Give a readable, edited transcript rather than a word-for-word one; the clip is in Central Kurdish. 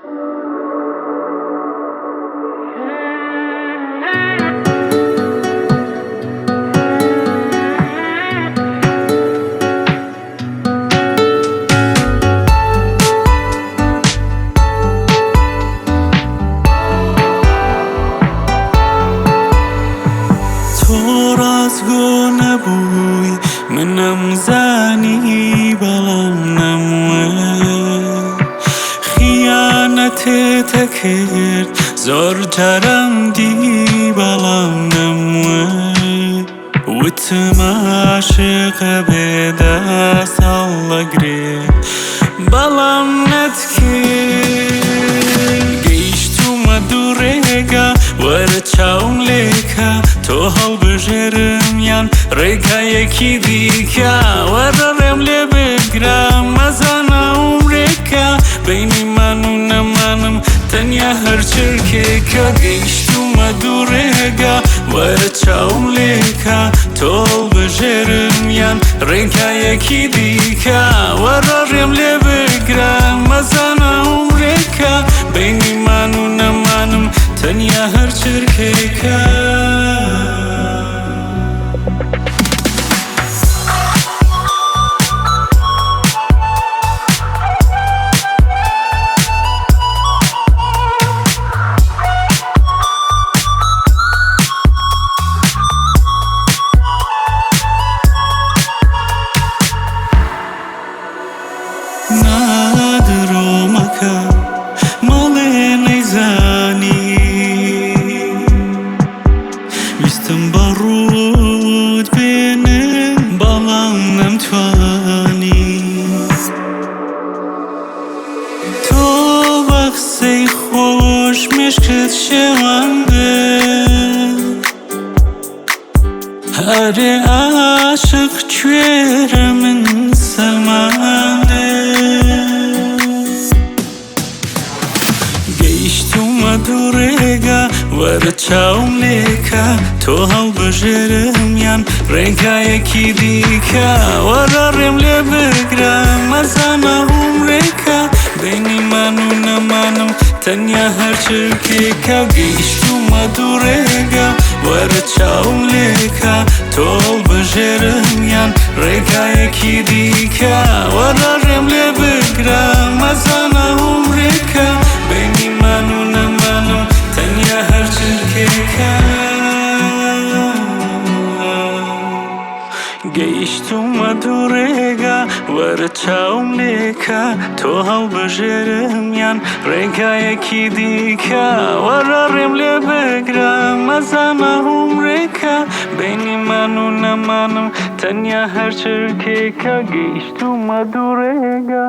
تۆ ڕاستگۆ نەبووی منم زانی بەڵام نەموت خیانەتت ئەکرد زۆر جارم دی بەڵام نەموت وتم عاشقە بێ دەست هەڵەگرێ بەڵام نەتکرد گەیشتوومە دوو ڕێگا وەرە چاوم لێکە تۆ هەڵبژێرم یان ڕێگایەکی دیکە وەرە ڕێم لێ بگرە مەزانە عومرێکە بەینیمان و نەمانم تەنیا هەر چرکێکە گەیشتوومە دوو ڕێگا وەرە چاوم لێکە تۆ هەڵبژێرم یان ڕێگایەکی دیکە وەرە ڕێم لێ بگرە مەزانە عومرێکە بەینیمان و نەمانم تەنیا هەر چرکێکە. نادرۆمەکە مەڵێ نەیزانی ویستم بە ڕووت بێنم بەڵام نەمتوانی تۆ بە قسەی خۆش مێشکت شێواندم ئەرێ عاشق کوێرە من سەلماندم گەیشتوومە دوو ڕێگا وەرە چاوم لێکە تۆ هەڵبژێرم یان ڕێگایەکی دیکە وەرە ڕێم لێ بگرە مەزانە عومرێکە بەینیمان و نەمانم تەنیا هەر چرکێکە گەیشتوومە دوو ڕێگا وەرە چاوم لێکە تۆ هەڵبژێرم یان ڕێگایەکی دیکە وەرە ڕێم لێ بگرە مەزانە عومرێکە بەینیمان و نەمانم تەنیا هەر چرکێکە گەیشتوومە دوو ڕێگا وەرە چاوم لێکە تۆ هەڵبژێرم یان ڕێگایەکی دیکە وەرە ڕێم لێ بگرە مەزانە عومرێکە بەینیمان و نەمانم تەنیا هەر چرکێکە گەیشتوومە دوو ڕێگا.